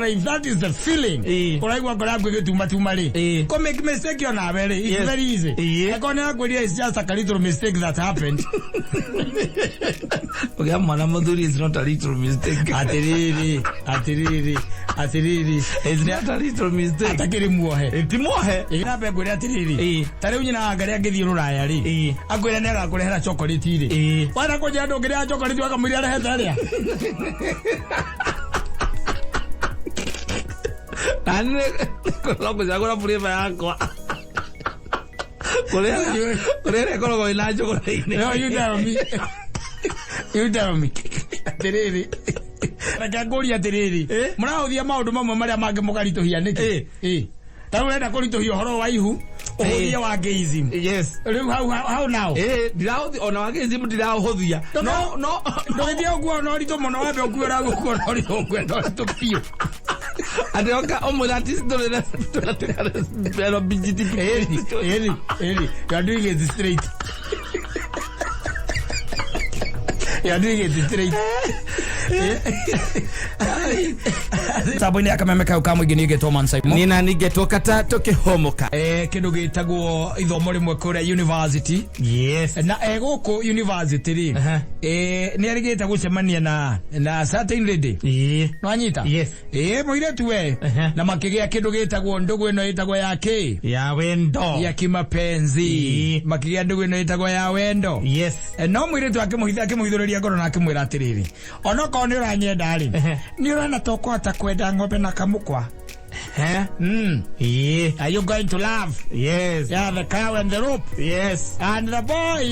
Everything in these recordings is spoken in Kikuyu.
kana if that is the feeling ũraigua ngoro yaku ĩgĩtumatuma rĩ, kũ make mistake onawe rĩ, it's very easy. Angĩkorwo nĩ arakwĩrire it's just a little mistake that happened. Kũgĩa mwana, mũthuri, is not a little mistake. Atĩrĩrĩ, atĩrĩrĩ, atĩrĩrĩ. It's not a little mistake. Atakĩrĩ muohe. Ti muohe. Ĩnambe ngwĩre atĩrĩrĩ, ta rĩu nyina wa Ngarĩ angĩthiĩ rũraya rĩ, akwĩre nĩ agakũrehera chocolate rĩ, wana kũnjĩra ndũngĩrĩa chocolate wakamũira arehete arĩa? Nani no kũcagũra flavor yakwa kũrĩa kũrĩa ĩrĩa ĩkoragwo ĩna njũgũra-inĩ. No, you tell me. You tell me. Atĩrĩrĩ. Reke ngũrie atĩrĩrĩ. Mũrahũthia maũndũ mamwe marĩa mangĩ mũkaritũhia nĩkĩ? Ta rĩu ũrenda kũritũhia ũhoro wa ihu, ũhũthie wa gayism. Rĩu how now? Ndirahũthia ona wa gĩcimu, ndiraũhũthia, no no. Ndũgĩthiĩ ũkuo na ũritũ mũno, wambe ũkue ũrĩa ũkuo na ũritũ, ũkue na ũritũ biũ. Atĩ oka ũmwĩra atĩ tũrĩ LBGT. Ĩni, ĩni, ĩni. You are doing it straight. You are doing it straight. Tambo-inĩ ya kameme kau ka mũingĩ, niĩ ngetwo Man Simon. Nina ningetwo kata tũkĩhũmũka. Kĩndũ gĩtagwo ithomo rĩmwe kũrĩa university. Na gũkũ university rĩ, nĩ erĩgĩte gũcemania na certain lady. Nwanyita? Yes. Mũirĩtu we. Na makĩgĩa kĩndũ gĩtagwo ndũgũ ĩno ĩtagwo ya kĩ? Ya wendo. Ya kimapenzi. Makĩgĩa ndũgũ ĩno ĩtagwo ya wendo. No mũirĩtu akĩmũhitha, akĩmũhithũrĩria ngoro na akĩmwĩra atĩrĩrĩ, onokorwo nĩ ũranyenda rĩ, nĩ ũrona ta ũkũhota kwenda ng'ombe na kamũkwa? Are you going to love, yeah, the cow and the rope? And the boy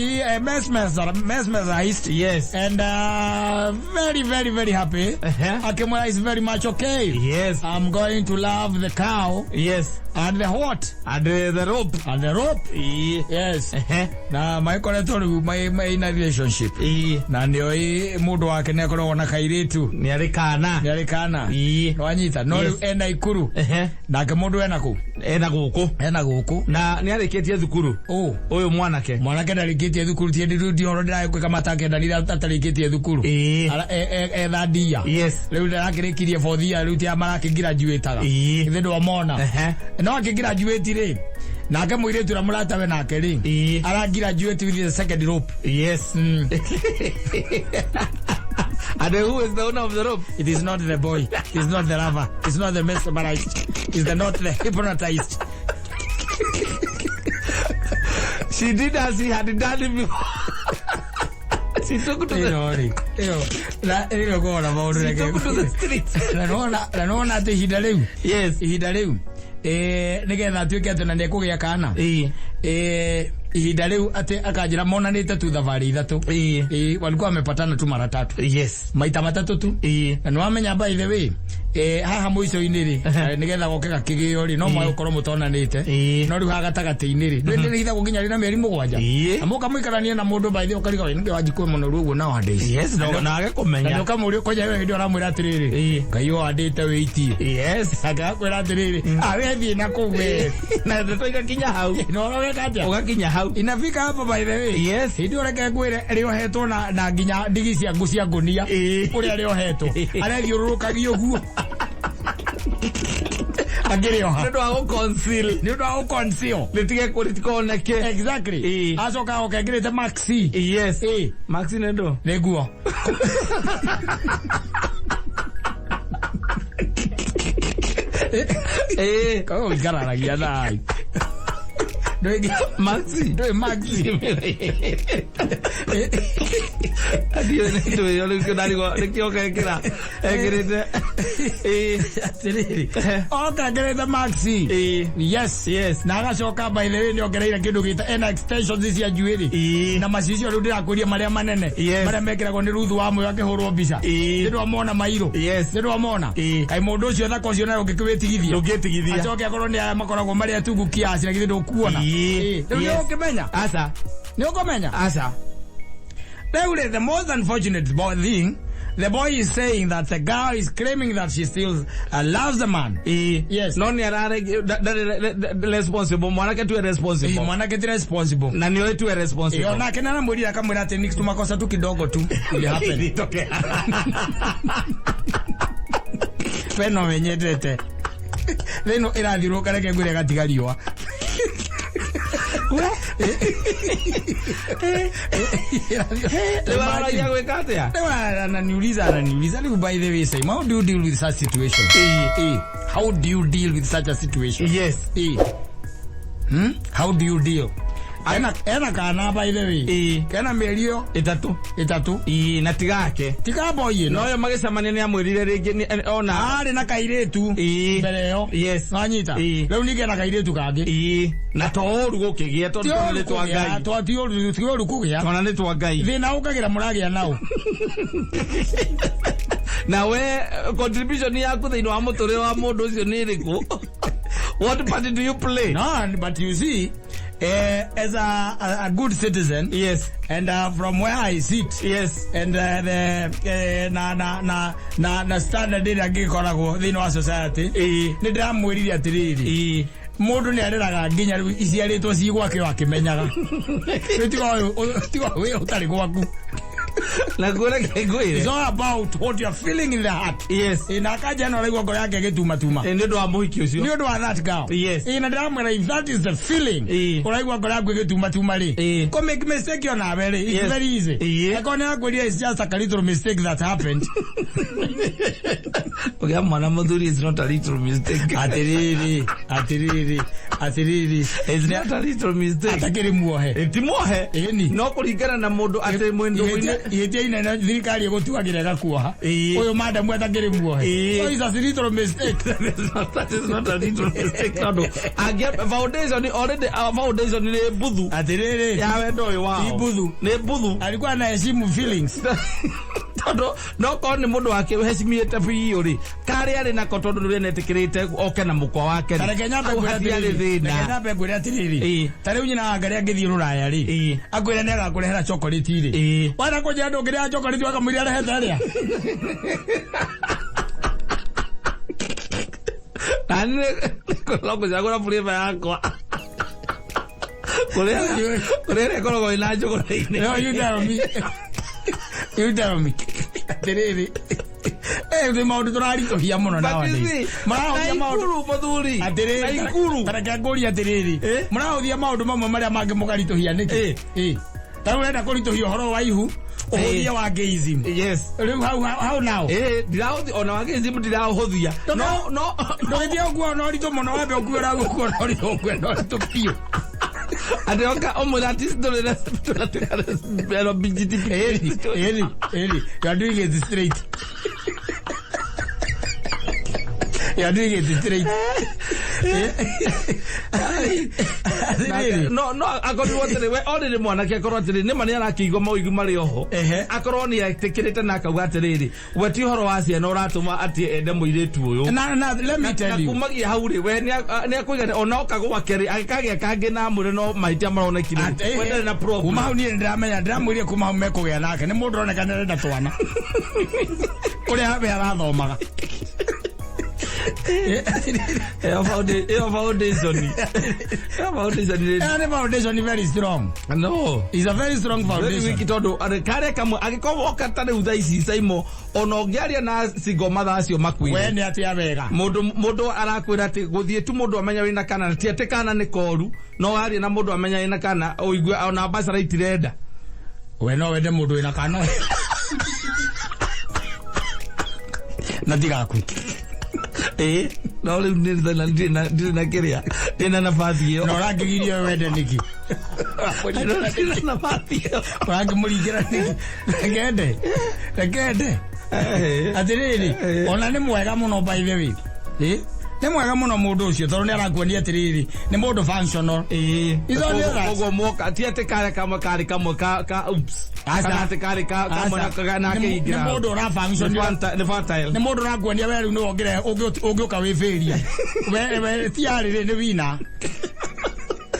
mesmerized and very, very, very happy. Akimwera is very much okay. I'm going to love the cow and the what? And the rope. And the rope. Yes. Na maikoretwo rĩu mai na relationship. Na nĩoĩ mũndũ wake nĩ akoragwo na kairĩtu. Nĩ arĩ kana. Nĩ arĩ kana. Nĩwanyita? No rĩu ena Ikuru. Nake mũndũ ena kũ? Ena gũkũ. Ena gũkũ. Na nĩ arĩkĩtie thukuru? Ũ? Ũyũ mwanake. Mwanake ndarĩkĩtie thukuru, ti ndi ũhoro ndĩragĩkwĩka matakendanire atarĩkĩtie thukuru. Etha ndia. Rĩu ndarakĩrĩkirie fourth year, rĩu tia marakĩgraduataga. Githĩ ndwamona? No akĩgraduate rĩ, nake mũirĩtu ũrĩa mũratawe nake rĩ, aragraduate with the second rope. And who is the owner of the rope? It is not the boy. It is not the lover. It's not the mesmerized. It's the not the hypnotized. She did as he had done it before. She took to the Ĩno rĩ, ĩyo na ĩno kona maũndũ. She took to the street. Na nĩwona atĩ ihinda rĩu, ihinda rĩu, nĩgetha atuĩke atĩ na nĩekũgĩa kana, ihinda rĩu atĩ akanjĩra monanĩte tu thabarĩ ithatũ. Walikuwa wamepatana tu mara tatu. Maita matatũ tu. Na nĩwamenya, by the way, haha mũico-inĩ rĩ, nĩgetha goke gakĩgĩo rĩ, no mwage gũkorwo mũtonanĩte. No rĩu haha gatagatĩ-inĩ rĩ, ndũĩ nĩ gũkinya rĩ na mĩeri 7. Na mũka mũikaranie na mũndũ, by the way, ũkariga we nĩkĩ wanjikwe mũno ruo ũguo nowadays. No, na age Na kũmenya. nĩũkamũria kwanja we hĩndĩ ĩyo ũramwĩra atĩrĩrĩ, Ngai ũhandĩte wĩitie. Akakwĩra atĩrĩrĩ, awe thiĩ na kũu we. Na ndeto igakinya hau. Na ũrogeka atĩa? Ũgakinya hau. Inafika hapo, by the way. Hĩndĩ ĩyo reke ngwĩre rĩohetwo na nginya ndigi cia ngũnia. Ũrĩa rĩohetwo arethiũrũrũkagia ũguo akĩrĩoha. Nĩ ũndũ wa gũ-conceal. Nĩ ũndũ wa gũ-conceal. Rĩtige rĩtikoneke. Exactly. Acoka oka ekĩrĩte maxi. Maxi nĩ ndũ? Nĩ nguo. Koguo ũikaranagia naĩ. Maxi. Ndũĩ maxi? Ndiũĩ nĩ ndũĩ rĩu ndarigwo nĩkĩo gekĩra ekĩrĩte. Atĩrĩrĩ, oka ekĩrĩte maxi. Na agacoka, by the way, nĩ ongereire kĩndũ gĩta ena extensions cia njuĩrĩ. Na macicio rĩu ndĩrakwĩria marĩa manene, marĩa mekĩragwo nĩ Ruthu wa Moyo akĩhũrwo mbica. Nĩ ndwamona mairũ? Yes. Nĩ ndwamona? Kaĩ mũndũ ũcio thaka ũcio nawe ũngĩkĩwĩtigithia? Ndũngĩtigithia. Acoke akorwo nĩ aya makoragwo marĩ atungu kiasi, na githĩ ndũkuona? Rĩu nĩ ũkĩmenya? Aca. Nĩ ũkũmenya? Aca. Rĩu rĩ, the most unfortunate thing, the boy is saying that the girl is claiming that she still loves the man. No nĩ arare ndarĩ responsible, mwanake tuwe responsible. Mwanake ti responsible. Na nĩ oĩ tuwe responsible. Onake nĩ aramwĩrire, akamwĩra atĩ ni tumakosa tu kidogo tu ili happen. Ilitokea. We no wenyendete. Thĩ ĩno ĩrathiũrũrũka, reke ngwĩre gatiga riũa. Rĩu aroragia gwĩka atĩa? Rĩu ananiuliza rĩu, by the way, Simon, how do you deal with such situation? How do you deal with such a situation? How do you deal? Ena kana, by the way, kena mĩeri ĩyo 3. 3. Ĩĩ, na tigake. Tikamboi ĩno. Noyo magĩcemania nĩ amwĩrire rĩngĩ ona Arĩ na kairĩtu mbere ĩyo. Nwanyita? Rĩu ningĩ ena kairĩtu kangĩ. Ĩĩ, na to ũru gũkĩgĩa tondũ Ti twana ũru nĩ twa kũgĩa, Ngai. ti ũru kũgĩa. Twana nĩ twa Ngai. Thĩna ũkagĩra mũragĩa nao. Na we contribution yaku thĩinĩ wa mũtũrĩre wa mũndũ ũcio nĩ ĩrĩkũ? What part do you play? No, but you see, as a good citizen and from where I sit and the na standard ĩrĩa ngĩkoragwo thĩinĩ wa society, nĩ ndĩramwĩrire atĩrĩrĩ, mũndũ nĩ areraga nginya rĩu iciarĩtwo ci gwake o akĩmenyaga. Rĩu tiga ũyũ, tiga ũyũ ũtarĩ gwaku. Na ngwĩre ngwĩre. It's all about what you are feeling in the heart. Ĩ, na akanja no araigua ngoro yake ĩgĩtumatuma Nĩ ũndũ wa mũhiki ũcio. Nĩ ũndũ wa that girl. Ĩ, na ndĩramwĩra, if that is the feeling ũraigua ngoro yaku ĩgĩtumatuma rĩ, kũ make mistake onawe rĩ, it's very easy. Akorwo nĩ akwĩrire it's just a little mistake that happened. Kũgĩa mwana, mũthuri, is not a little mistake. Atĩrĩrĩ, atĩrĩrĩ, atĩrĩrĩ. It's not a little mistake. Atakĩrĩ muohe. Ti muohe. Ĩni. No kũringana na mũndũ atĩ mwĩndũ. Ihĩtia inene thirikari ĩgũtuagĩra ĩgakuoha. Ũyũ madamu atakĩrĩ muohe. So it's a little mistake. That is not a little mistake, tondũ angĩ foundation already, our foundation nĩ mbuthu Atĩrĩrĩ. Ya wendo ũyũ wao. Ti mbuthu. Nĩ mbuthu. Alikuwa anaheshimu feelings. Tondũ no korwo nĩ mũndũ wake hecimiĩte biũ rĩ, karĩa arĩ nako, tondũ nĩ etĩkĩrĩte oke na mũkwa wake rĩ, Tareke nyambe hau ngwĩre hatiarĩ atĩrĩrĩ, reke thĩna. nyambe ngwĩre atĩrĩrĩ, ta rĩu nyina wa Ngarĩ angĩthiĩ rũraya rĩ, akwĩre nĩ agakũrehera chocolate rĩ, wenda kũnjĩra ndũngĩrĩa chocolate wakamũira arehete arĩa? Na nĩ no ngũcagũra flavor yakwa kũrĩa kũrĩa ĩrĩa ĩkoragwo ĩna njũgũra-inĩ. No, you tell me. You tell me. Atĩrĩrĩ. Nĩ maũndũ tũraritũhia mũno nowadays. Marahũthia maũndũ. Naikuru, mũthuri. Atĩrĩrĩ. Naikuru. Tareke ngũrie atĩrĩrĩ. Mũrahũthia maũndũ mamwe marĩa mangĩ mũkaritũhia nĩkĩ? Ta rĩu ũrenda kũritũhia ũhoro wa ihu, ũhũthie wa gayism. Rĩu hau now. Ndirahũthia ona wa gĩcimu, ndirahũthia, no. Ndũgĩthiĩ ũkuo na ũritũ mũno, wambe ũkue ũrĩa ũkuo na ũritũ, ũkue na ũritũ biũ. Atĩ oka ũmwĩra atĩ tũrĩ BGTP. Ĩni, ĩni, ĩni. You are doing it straight. You are doing it straight. Atĩrĩrĩ. No akorirwo atĩrĩ, we already mwanake akorwo atĩrĩ nĩma nĩ arakĩigua maũigu marĩ oho, akorwo nĩ etĩkĩrĩte na akauga atĩrĩrĩ, we ti ũhoro wa ciana ũratũma atĩ ende mũirĩtu ũyũ. Na let me Na tell you. kumagia hau rĩ, we nĩ akũiga ona oka gwake rĩ, agĩkagĩa kangĩ na amwĩre no mahĩtia maronekire rĩ, we ndarĩ na problem. Kuma hau niĩ ndĩramenya, ndĩramwĩrire kuma hau mekũgĩa nake nĩ mũndũ ũroneka nĩ arenda twana kũrĩa we arathomaga. Ĩyo foundation rĩ. Ĩyo nĩ foundation very strong. No. Is a very strong Very foundation. weak, tondũ karĩa kamwe angĩkorwo woka ta rĩu thaa ici, Saimo, ona ũngĩaria na single mother acio We makwĩre nĩ atĩa wega. Mũndũ arakwĩra atĩ gũthiĩ tu mũndũ amenya wĩna kana, ti atĩ kana nĩ koru, no waria na mũndũ amenya wĩna kana, ũigue ona bacara itirenda. We no wende mũndũ wĩna kana na tigaku? Ĩĩ, no rĩu ndirĩ na kĩrĩa, ndirĩ na nabathi ĩyo. Na ũrangĩgiria wende nĩkĩ? Ndirĩ na nabathi ĩyo. Ũrangĩmũringĩra nĩkĩ? Rekende, rekende. Atĩrĩrĩ, ona nĩ mwega mũno, by the way. Nĩ mwega mũno mũndũ ũcio, tondũ nĩ arakuonia atĩrĩrĩ, nĩ mũndũ functional. It's only that. Koguo moka ti atĩ karĩa kamwe karĩ kamwe ka oops. Aca. Kana atĩ karĩ kamwe Aca. nake Nĩ ingĩra. mũndũ ũra function. Nĩ fertile. Nĩ mũndũ ũrakuonia we rĩu nĩ wongere ũngĩũka wĩ failure. We ti arĩ rĩ, nĩ wina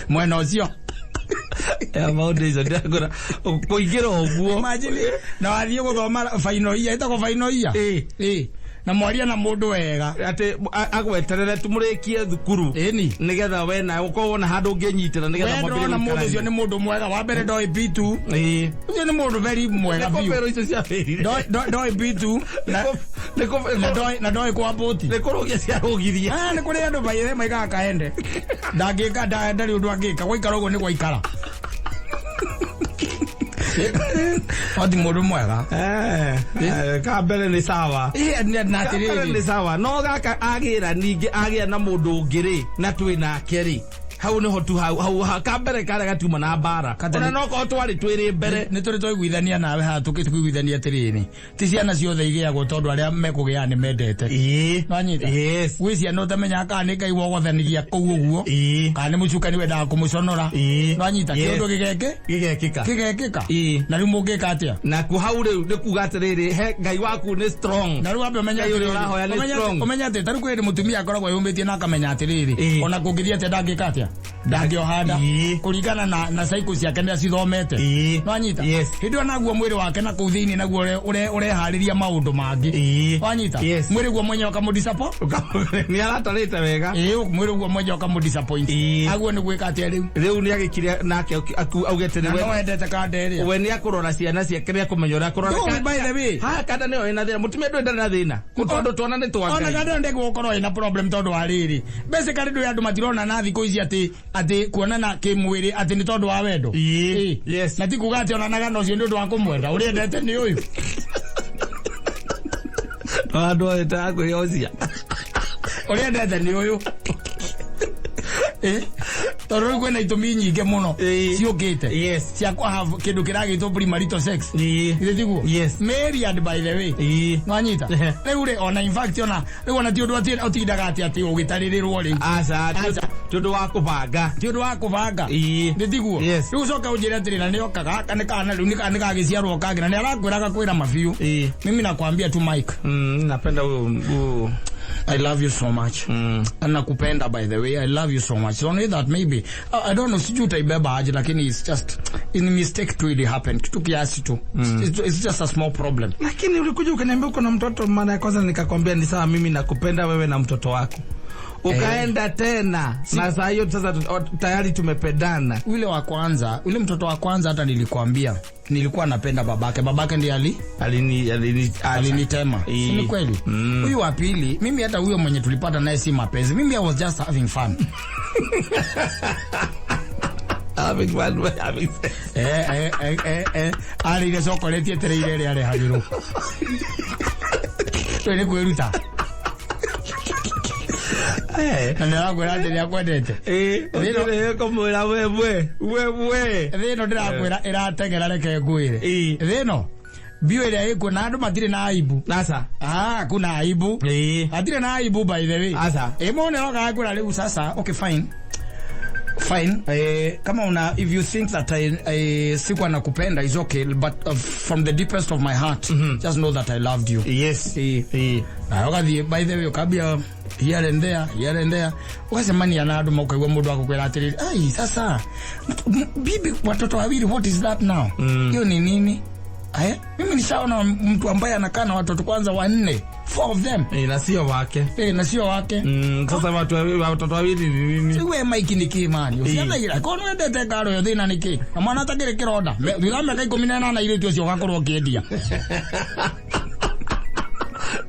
mwena ũcio. Ya foundation ndagora kũingĩra ũguo. Imagine, na wathiĩ gũthoma final year, ĩtagwo final year. Na mwaria na mũndũ wega. Atĩ agweterere tumũrĩkie thukuru. Ĩni. Nĩgetha we nawe ũkorwo wona handũ ũngĩnyitĩra nĩgetha We ndĩrona mũndũ ũcio nĩ mũndũ mwega. Wa mbere ndoĩ B2. Ĩĩ. Ũcio nĩ mũndũ very mwega Nĩkũ biũ. bero icio ciambĩrire? Ndoĩ B2 na Nĩkũ na ndoĩ na ndoĩ kwa bũti. nĩ kũrũgia ciarũgirie. Ah, nĩ kũrĩ andũ baithe maigaga kaende. Ndangĩka ndarĩ ũndũ angĩka. Gwaikara ũguo nĩ gwaikara. No ti mũndũ mwega. Ka mbere nĩ sawa. Ĩ, na Ka mbere atĩrĩrĩ. nĩ sawa no gaka agĩra ningĩ agĩa na mũndũ ũngĩ rĩ na twĩ nake rĩ hau nĩho tu hau hau ka mbere karĩa gatiuma na mbara Kata ona nĩ- no korwo twarĩ twĩrĩ mbere. Nĩ tũrĩ twaiguithania nawe haha tũkĩiguithania atĩrĩrĩ, ti ciana ciothe igĩagwo tondũ arĩa mekũgĩa nĩ mendete. Ĩĩ. Nwanyita? Yes. Gwĩ ciana ũtamenyaga kana nĩ Ngai wogothanigia kũu ũguo, Ĩĩ. kana nĩ mũcukani wendaga kũmũconora. Ĩĩ. Nwanyita? Yes. Kĩũndũ gĩgekĩ Gĩgekĩka. Gĩgekĩka. Ĩĩ. Na rĩu mũngĩka atĩa? Nakuo hau rĩu nĩ kuga atĩrĩrĩ, he Ngai waku nĩ strong. Na rĩu wambe ũmenye Ngai ũrĩa atĩrĩrĩ, ũrahoya nĩ strong. Ũmenye atĩ ta rĩu kwĩ hĩndĩ mũtumia akoragwo eyũmbĩtie na akamenya atĩrĩrĩ, Ĩĩ. ona kũngĩthiĩ atĩa ndangĩka atĩa, ndangĩoha nda. Ĩĩ. Kũringana na cycle ciake nĩ acithomete. Ĩĩ. Nwanyita? Yes. Hĩndĩ ĩyo naguo mwĩrĩ wake na kũu thĩinĩ naguo ũreharĩria maũndũ mangĩ. Ĩĩ. Nwanyita? Yes. Mwĩrĩ guo mwenyewe ũkamũdisappoint. Nĩ aratarĩte wega. Ĩĩ, mwĩrĩ guo mwenyewe ũkamũdisappoint. Ĩĩ. Aguo nĩ gwĩka atĩa rĩu? Rĩu nĩ agĩkire nake auge atĩ Na we no endete kanda ĩrĩa. We nĩ akũrora ciana ciake, nĩ akũmenya ũrĩa akũrora. Ndũĩ, by the way. Haha kanda nĩyo ĩna thĩna, mũtumia ndũĩ ndarĩ na thĩna tondũ twana nĩ twa Ona Ngai. kanda ndege gũkorwo ĩna problem tondũ wa rĩrĩ, basically ndũĩ andũ matirona na thikũ ici atĩ kuonana kĩmwĩrĩ atĩ nĩ tondũ wa wendo. Ĩĩ. Ĩĩ. Yes. Na ti kuga atĩ onanaga na ũcio nĩ ũndũ wa kũmwenda, ũrĩa endete nĩ ũyũ. Andũ othe ta kwĩyocia. Ũrĩa endete nĩ ũyũ. Ĩĩ. Tondũ rĩu kwĩna itũmi nyingĩ mũno Ĩĩ. ciũkĩte Yes. cia kũ have kĩndũ kĩragĩtwo premarital sex. Ĩĩ. Githĩ tiguo? Yes. Myriad, by the way. Ĩĩ. Nwanyita? Ehe. Rĩu rĩ, ona in fact ona rĩu ona ti ũndũ atĩ ũtindaga atĩ ũgĩtarĩrĩrwo rĩu. Aca. Aca. Ti ũndũ wa kũbanga. Ti ũndũ wa kũbanga. Ĩĩ. Nĩ tiguo? Yes. Rĩu ũcoke ũnjĩre atĩrĩ, na nĩoka gaka nĩ kana rĩu nĩ gagĩciarwo kangĩ na nĩ arakwĩra agakwĩra mabiũ. Ĩĩ. Mimi nakwambia tu, Mike. Napenda huyo. I love you so much. Nakupenda, by the way. I love you so much. It's only that maybe I don't know, sijui utaibeba aje, lakini it's just in mistake tu ili happen. Kitu kiasi tu. It's just a small problem. Lakini ulikuja ukaniambia uko na mtoto mara ya kwanza, nikakwambia ni sawa, mimi nakupenda wewe na mtoto wako. Ukaenda tena na saa hiyo sasa tayari tumependana. Ule wa kwanza, ule mtoto wa kwanza, hata nilikwambia nilikuwa napenda babake. Babake ndiye ali Alini alinitema. Si ni kweli? Huyu wa pili, mimi hata huyo mwenye tulipata naye si mapenzi. Mimi I was just having fun. Having fun, having sex. Eh. Arĩire chocolate etereire ĩrĩa arehagĩrwo. Rĩu nĩ kwĩruta. Na nĩ arakwĩra atĩ nĩ akwendete. Eh, ũkĩrĩ kũmwĩra we we we we. Thĩ ĩno ndĩrakwĩra ĩrateng'era, reke ngwĩre. Ĩĩ. Thĩ ĩno biũ ĩrĩa ĩkuo na andũ matirĩ na aibu. Nasa. Ah, kuna aibu. Hatirĩ na aibu, by the way. Asa. Ĩ mũndũ nĩaroka agakwĩra rĩu sasa, okay, fine. Fine. Kama una if you think that I sikuwa nakupenda is okay, but from the deepest of my heart, just know that I loved you. Yes. Ĩĩ. Ĩĩ. Na ũgathiĩ, by the way, ũkambia here and there, here and there, ũgacemania na andũ maukaigua mũndũ agũkwĩra atĩrĩrĩ, ai, sasa bibi watoto wawili, what is that now? Hiyo ni nini? Aya, mimi nishaona mtu ambaye anakaa na watoto kwanza wanne, four of them. Na sio wake. Eh, na sio wake. Sasa watu watoto wawili ni nini? We Mike, nĩ kĩ mani ciana ira ko nĩ wendete ngaro ĩyo, thĩna nĩ kĩ na mwana atakĩrĩ kĩronda? Thutha wa mĩaka 18 airĩtu ũcio ũgakorwo ũkĩendia.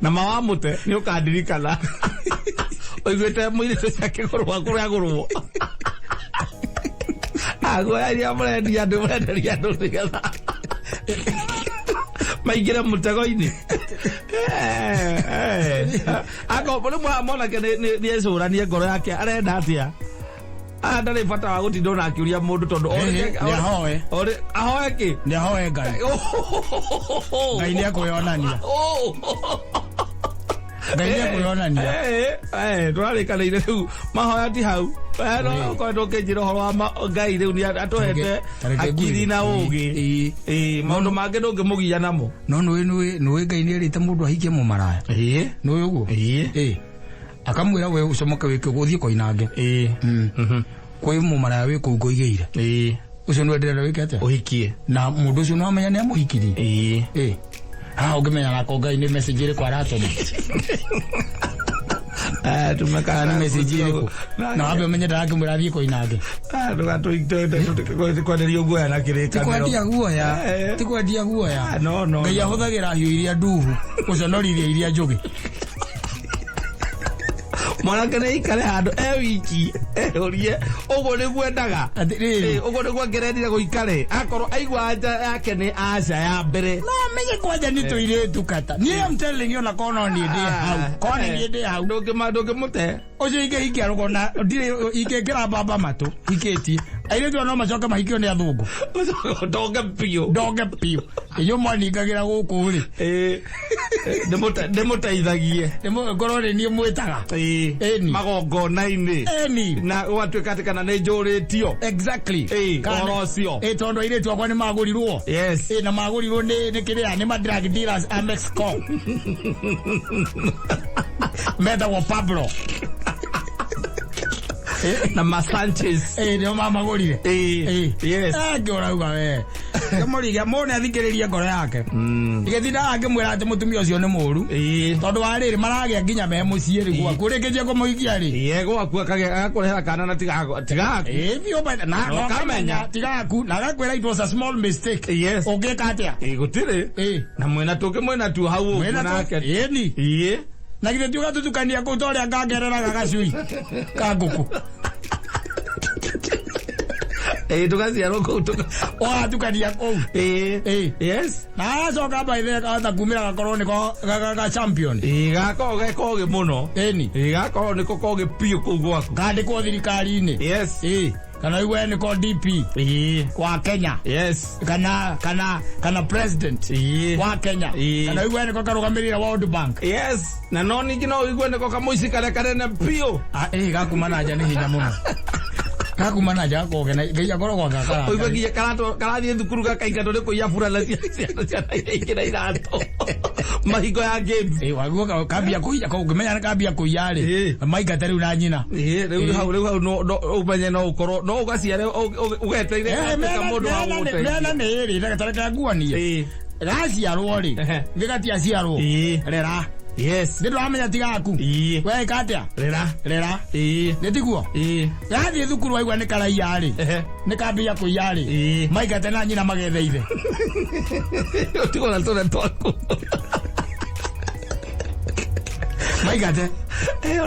Na mawamũte nĩ ũkandirikana. Ũiguĩte mũirĩtu ũcio akĩgũrwo kũrĩa agũrwo. Aguoya iria mũrendia andũ, mũrenderia andũ nĩgetha maingĩre mũtego-inĩ. Akorwo rĩmwe mwanake nĩ ecũranie ngoro yake arenda atĩa. Aya ndarĩ bata wa gũtinda ona akĩũria mũndũ tondũ Nĩ ahoe. Ahoe kĩ? Nĩ ahoe Ngai. Ngai nĩ ekwĩonania. Ngai nĩ ekwĩonania. Tũrarĩkanĩire rĩu mahoya ti hau. No ũkoretwo ũkĩnjĩra ũhoro wa Ngai rĩu nĩ atũhete Tareke akiri ngwĩre. na ũgĩ. Ĩĩ. Ĩĩ, maũndũ mangĩ ndũngĩmũgia namo. No nĩũĩ Ngai nĩ erĩte mũndũ ahikie mũmaraya? Ĩĩ. Nĩũĩ ũguo? Ĩĩ. Ĩĩ, akamwĩra we ũcomoke wĩke ũguo, ũthiĩ koinange. Ĩĩ. Kwĩ mũmaraya wĩ kũu ngũigĩire. Ĩĩ. Ũcio nĩwe ndĩrenda wĩke atĩa? Ũhikie. Na mũndũ ũcio nĩwamenya nĩ amũhikirie. Ĩĩ. Ĩĩ. Haha ũngĩmenya nako Ngai nĩ message ĩrĩkũ aratũma. Eh, tumeka Kana nĩ message ĩrĩkũ. Na wambe ũmenye ndarakĩmwĩra athiĩ koinange. Ndũgatũkwenderio guoya na Ti kĩrĩkanĩro. kwendia guoya. Eh. Ti kwendia guoya. Ah, no, no, Ngai no. ahũthagĩra hiũ iria nduhu gũconorithia iria njũgĩ. Mwanake nĩ aikare handũ e wiki ehurie ũguo nĩguo endaga. Atĩrĩrĩ. Eh, ũguo nĩguo angerendire gũikare akorwo aigua anja yake nĩ aca ya mbere. No menye kwanja nĩ tũirĩtu kata. Niĩ am telling you na korwo no niĩ ndĩ hau. Korwo nĩ niĩ ndĩ hau. Ndũngĩmũte. Ũcio ingĩhikia rũgo na ndirĩ ingĩkĩra mbamba matũ hikĩtie. Airĩtu aya no macoke mahikio nĩ athũngũ. Ndonge biũ. Ndonge biũ. Inyuĩ mwaningagĩra gũkũ rĩ. Eh, ndĩmũteithagie. Ngorwo nĩ niĩ mwĩtaga. Ĩĩ. Ĩni. Magongona-inĩ. Ĩni. Na gwatuĩka atĩ kana nĩ njũrĩtio. Exactly. Ĩĩ, Kana- ũhoro ũcio. Ĩĩ, tondũ airĩtu akwa nĩ magũrirwo. Yes. Ĩĩ, na magũrirwo nĩ kĩrĩa nĩ ma drug dealers a Mexico. Metagwo Pablo. Na ma Sanchez. Ĩĩ, nĩo mamagũrire. Ĩĩ. Ĩĩ. Yes. Eh, ngĩ ũrauga we. Kĩmũrigia mũndũ nĩ athikĩrĩrie ngoro yake. Igĩtinda akĩmwĩra atĩ mũtumia ũcio nĩ mũru. Ĩĩ. Tondũ wa rĩrĩ maragĩa nginya me mũciĩ rĩ gwaku. Ũrĩkĩtie kũmũhikia rĩ. Ĩĩ, gwaku agakũrehera kana na tigaku. Ĩĩ, biũ by na Na na ũkamenya. ũkamenya tigaku na agakwĩra it was a small mistake. Yes. Ũngĩka atĩa? Ĩĩ, gũtirĩ. Ĩĩ. Na mwĩna tũngĩ mwĩna tuo hau ũguo Mwĩna nake. Ĩni. Ĩĩ. Na githĩ ti ũgatũtukania kũu ta ũrĩa ngangereraga gacui ka ngũkũ. Ĩĩ, tũgaciarwo kũu Ũgatukania kũu. Ĩĩ. Ĩĩ. Yes. Na agacoka by the kahota kumĩra gakorwo nĩko ga champion. Ĩĩ, gakorwo ge kogĩ mũno. Ĩni. Ĩĩ, gakorwo nĩko kogĩ biũ kũu gwaku. Kandĩkwo thirikari-inĩ. Yes. Ĩĩ. Kana igue nĩko DP Ĩĩ. wa Kenya. Yes. Kana president Ĩĩ. wa Kenya. Ĩĩ. Kana igue nĩko karũgamĩrĩra World Bank. Yes. Na no ningĩ no ũigue nĩko kamũici karĩa kanene biũ. Ah, ĩĩ gakuma na nja nĩ hinya mũno. Gakuma na nja gakoge na Ngai akoragwo agakara. Ũigue nginya karathiĩ thukuru gakaingatwo nĩ kũiya burana cia ciana ciana iria ingĩ na iratũ. Mahingo ya games. Ĩĩ waguo kambia kũiya ũngĩmenya nĩ kambia kũiya rĩ. Ĩĩ. Maingate rĩu na nyina. Ĩĩ, rĩu hau rĩu hau no ũmenye no ũkorwo no ũgaciare ũgeteire Eh, gatuĩka mũndũ wa gũgũteithia. mĩena nĩ ĩrĩ reke nguonie. Ĩĩ. Gaciarwo rĩ. Ehe. Gĩgatiaciarwo. Ĩĩ. Rera. Yes. Nĩ ndĩramenya ti gaku. Ĩĩ. Weka atĩa? Rera. Rera. Ĩĩ. Nĩ tiguo? Ĩĩ. Gathiĩ thukuru waigua nĩ karaiya rĩ. Ehe. Nĩ kambia kũiya rĩ. Ĩĩ. Maingate na nyina magethe ithe. Ũtigwo na tũrĩa twaku. Maingate. Eh,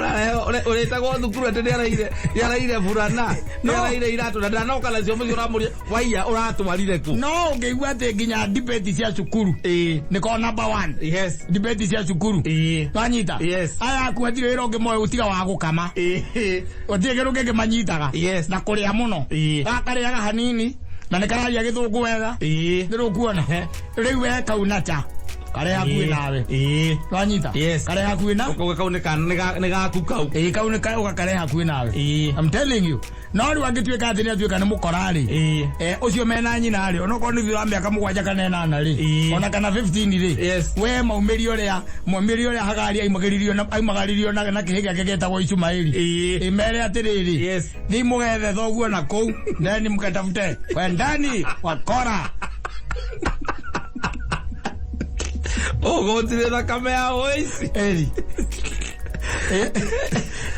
ũrĩtagwo thukuru atĩ nĩaraire burana nĩaraire iratũ na ndanoka nacio mũciĩ ũramũria waiya ũratwarire kũ. No ũngĩigua atĩ nginya debate cia cukuru. Ĩĩ. Nĩko number 1. Yes. Debate cia cukuru. Ĩĩ. Wanyita? Yes. Aya aku hatirĩ wĩra ũngĩ moĩ gũtiga wa gũkama. Ĩĩ. Gũtirĩ kĩndũ kĩngĩ manyitaga. Yes. Na kũrĩa mũno. Ĩĩ. Gakarĩaga hanini na nĩ kararia gĩthũngũ wega. Ĩĩ. Nĩ rũkuona. Rĩu we kau na cha. Karĩa hakuhĩ nawe. Ĩĩ. Wanyita? Yes. Karĩa hakuhĩ na? Ũkauga kau nĩ gaku kau. Ĩĩ kau nĩ ũgakarĩa hakuhĩ nawe. Ĩĩ. I'm telling you. No rĩu angĩtuĩka atĩ nĩ atuĩka nĩ mũkora rĩ. Ĩĩ. Eh, ũcio mena nyina rĩ onokorwo nĩ thutha wa mĩaka 7 kana 8 rĩ Ĩĩ. ona kana 15 rĩ Yes. we maumĩrio ũrĩa maumĩrio ũrĩa Hagari aimagĩririo na aimagaririo na kĩhĩ gĩake gĩtagwo Ishumaeli. Ĩĩ. Ĩ mere atĩrĩrĩ. Yes. Thiĩ mũgethe thoguo na kũu ndeni mũkatafute wendani wakora. Ũgũtirĩ thakame ya ũici. Eri.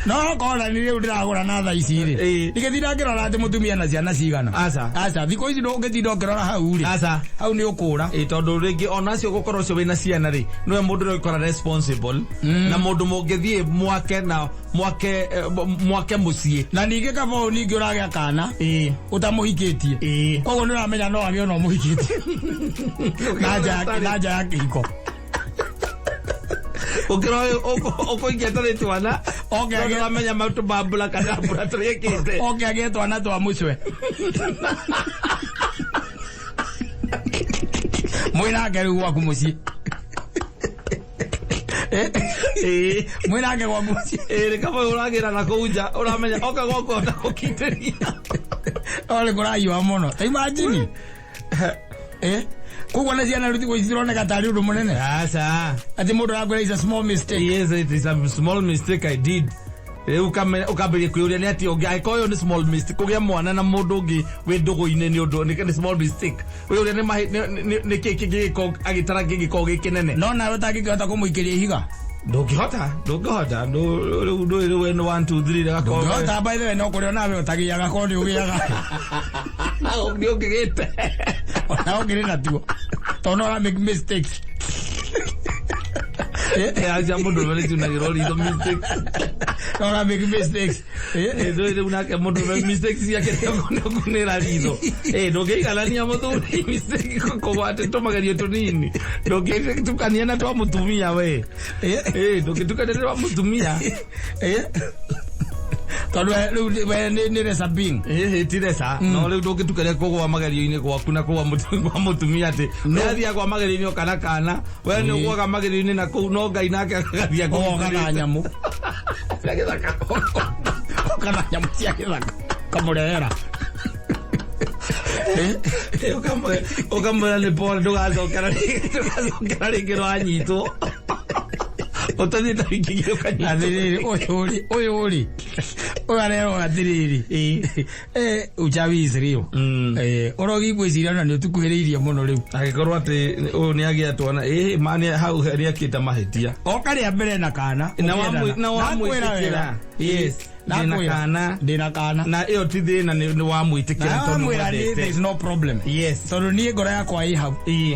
No kona nĩ rĩu ndĩragũra na thaa ici rĩ. Ĩĩ. Ndigĩtinda ngĩrora atĩ mũtumia na ciana cigana. Aca. Aca thikũ ici ndũngĩtinda ũkĩrora hau rĩ. Aca. Hau nĩ ũkũra. Ĩ tondũ rĩngĩ ona acio gũkorwo ũcio wĩna ciana rĩ nĩwe mũndũ ũrĩa ũgĩkora responsible na mũndũ mũngĩthiĩ mwake na mwake mwake mũciĩ. Na ningĩ kaba ũyũ ningĩ ũragĩa kana Ĩĩ. ũtamũhikĩtie. Ĩĩ. Koguo nĩ ũramenya no agĩe ona ũmũhikĩtie. Na nja ya kĩhiko. Ũkĩra ũkũingia tũrĩ twana Oke, tondũ ũramenya matũmambura kana mbura tũrĩkĩte. Oke agĩe twana twa mũcwe. Mwĩnake rĩu gwaku mũciĩ. Ĩĩ. Mwĩnake gwaku mũciĩ. Ĩĩ nĩ kaba ũragĩra na kũu nja ũramenya oka gwaku ona gũkindĩria. No nĩ kũrahiũha mũno. Ta imagine. Koguo na ciana rĩu thikũ ici cironeka tarĩ ũndũ mũnene. Aca. Atĩ mũndũ arakwĩra is a small mistake. Yes, it is a small mistake I did. Rĩu ũkambĩrĩria kwĩyũria nĩ atĩa ũngĩ, angĩkorwo ũyũ nĩ small mistake, kũgĩa mwana na mũndũ ũngĩ wĩ ndũgũ-inĩ nĩ ũndũ nĩ small mistake, wĩyũria nĩ nĩ kĩĩ kĩngĩgĩkorwo agĩtara kĩngĩkorwo gĩ kĩnene. No nawe ũtangĩkĩhota kũmũikĩria ihiga. Ndũngĩhota, rĩu ndũĩ, rĩu we nĩ 1 2 3 rĩgakorwo Ndũngĩhota, by the way, no kũrĩa nawe ũtagĩaga, korwo nĩ ũgĩaga. Nĩ ũngĩgĩte. Ona ũngĩrĩ natuo, tondũ no ũra make mistakes. Aca, mũndũ ũrĩa nĩciunagĩrwo ritho mistakes. No ũra make mistakes. Ndũĩ rĩu nake mũndũ ũrĩa mistakes ciake nĩũkunĩra ritho. Ndũngĩiganania mũthuri mistake kũgwa atĩ tũmagerio tũnini, ndũngĩtukania na twa mũtumia we. Ndũngĩtukania na twa mũtumia. Tondũ rĩu we nĩ resa being. Ĩhĩ, ti resa, no rĩu ndũngĩtukania kũgwa magerio-inĩ gwaku na kũgwa kwa mũtumia, atĩ we athiaga kwa magerio-inĩ okana kana we nĩ ũgwaga magerio-inĩ na kũu, no Ngai nake agathiĩ Oga na nyamũ. Cia gĩthaka. Oka na nyamũ cia gĩthaka kamũrehera. Ũkamwĩra nĩ pole, ndũgacokera rĩngĩ, ndwanyitwo ũtathiĩte wiki igĩrĩ ũkanyitwo. Atĩrĩrĩ, ũyũ rĩ, ũyũ arerwo atĩrĩrĩ, uchawi is real. Ũrogi ngwĩciria ona nĩ ũtukuhĩrĩirie mũno rĩu. Angĩkorwo atĩ ũyũ nĩ agĩa twana, ĩhĩ, ma nĩ hau nĩ akĩte mahĩtia. Oka rĩa mbere na kana. Na ũkĩendana. Na Nakwĩra wamwĩtĩkĩra. wega. Yes, ndĩna Nakwĩra. kana. Ndĩna kana. Na ĩyo ti thĩna, nĩ wamwĩtĩkĩra Na tondũ wamwĩra nĩ mwendete. there is no problem. Tondũ niĩ ngoro yakwa ĩ hau,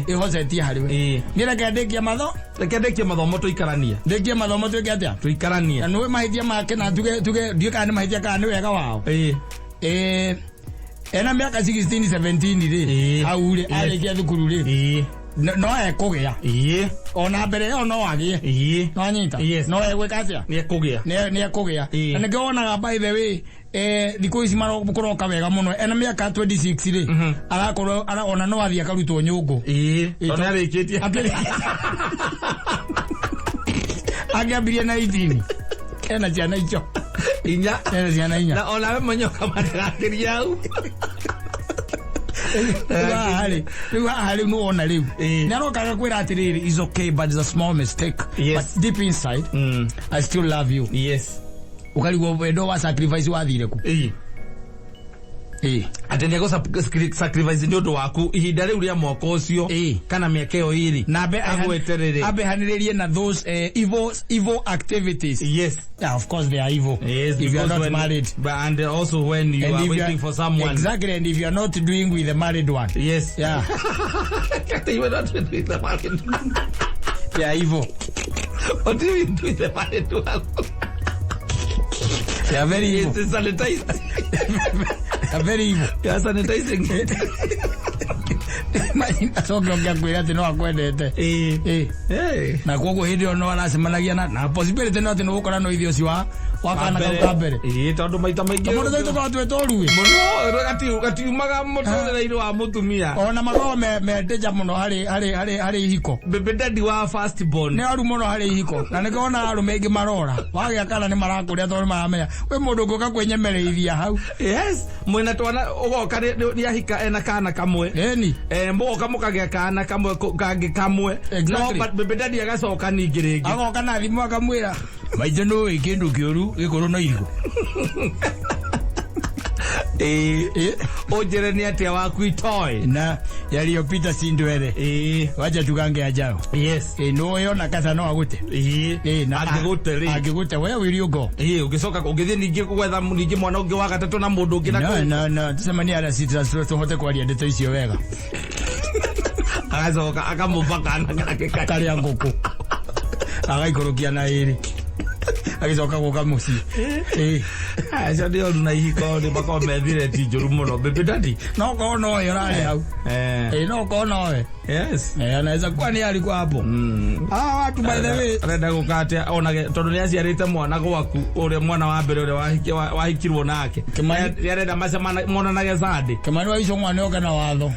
ĩhocetie harĩ we. Niĩ reke ndĩkie matho. Reke ndĩkie mathomo, tũikaranie. Ndĩkie mathomo, twĩke atĩa? Tũikaranie. Na nĩũĩ mahĩtia make, na tuge ndiũĩ kana nĩ mahĩtia kana nĩ wega wao. Ena mĩaka 16 17 rĩ, hau rĩ, arĩkia thukuru rĩ, no ekũgĩa. Ona mbere ĩyo no agĩe. No anyita. Yes. No egwĩka atĩa? Nĩ ekũgĩa. Nĩ ekũgĩa. Na nĩkĩo wonaga, by the way, thikũ ici kũroka wega mũno, ena mĩaka 26 rĩ, arakorwo ona no athiĩ akarutwo nyũngũ. Tondũ nĩ arĩkĩtie. Angĩambirie na 18, ena ciana icio 4. Ena ciana 4. Na onawe mwenye ũkamatagakĩria hau. Rĩu haha rĩu nĩwona rĩu nĩ aroka agakwĩra atĩrĩrĩ, "Is okay, but it's a small mistake, but deep inside I still love you." Ũkarigwo wendo wa sacrifice wathire ku. Atĩ nĩ egũ sacrifice nĩ ũndũ waku ihinda rĩu rĩa mwaka ũcio kana mĩaka ĩyo 2 Na ambe agweterere. Ambe hanĩrĩrie na those evil activities. Yeah, of course they are evil. Yes, if you are because not married. But, and also when you And are if you waiting for someone. Exactly, and if you are not doing with the married one. Yeah. You are not doing with the married one. They are evil. What do you do with the married one? They are very evil. It's sanitized. They are very evil. You are sanitizing it. Imagine acoke oke akwĩra atĩ no akwendete. Na koguo hĩndĩ ĩyo no aracemanagia na possibility no atĩ nĩ gũkora no ithe ũcio wa kana kau ka mbere. Tondũ maita maingĩ Mũndũ tũi tũkoragwo twĩ tũru ĩ. Mũno, gatiumaga mũtũrĩre-inĩ wa mũtumia. Ona makoragwo me danger mũno harĩ ihiko. Baby daddy wa first born. Nĩ aru mũno harĩ ihiko, na nĩkĩo wonaga arũme aingĩ marora wagĩa kana nĩ marakũrĩa, tondũ nĩ maramenya kwĩ mũndũ ũngĩũka kwĩnyemereithia hau. Yes, mwĩna twana, ũgoka nĩ ahika ena kana kamwe. Ĩni. Mũgoka mũkagĩa kana kamwe, kangĩ kamwe. Exactly. No, but baby daddy agacoka ningĩ rĩngĩ. Agoka na thimũ akamwĩra, "Maitũ, nũĩ kĩndũ kĩũru gĩkũrũ no irigũ." Ũnjĩre nĩ atĩa waku itoĩ. Na yaliyopita si ndwele. Wacha tugange yajayo. Nũĩ ona kasa no agũte. Na Angĩgũte rĩ. Angĩgũte, where will you go? Ũngĩcoka ũngĩthiĩ ningĩ gwetha ningĩ mwana ũngĩ wa gatatũ na mũndũ ũngĩ na No, kũu. no, tucemanie ara tũhote kwaria ndeto icio wega. Agacoka akamũba kana gake Karĩa ngũkũ agaikũrũkia na ĩrĩ, agĩcoka gũka mũciĩ. Acio nĩ oru, na ihiko nĩ makoragwo methire ti njũru mũno, baby daddy. No korwo nowe ũrarĩ hau. No korwo nowe. Anaweza kuwa ni alikuwa hapo. Ah, watu, by the way. Arenda gũka atĩa onage tondũ nĩ aciarĩte mwana gwaku, ũrĩa mwana wa mbere ũrĩa wahikirwo nake. Nĩ arenda monanage Sunday. Kimani wa Icũng'wa nĩ oke na watho.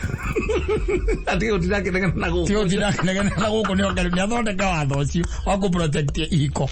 Atige gũtinda akĩnegena na gũkũ. Ti gũtinda akĩnegena na gũkũ, nĩ oke nĩ athondeke watho ũcio wa kũ protect ihiko.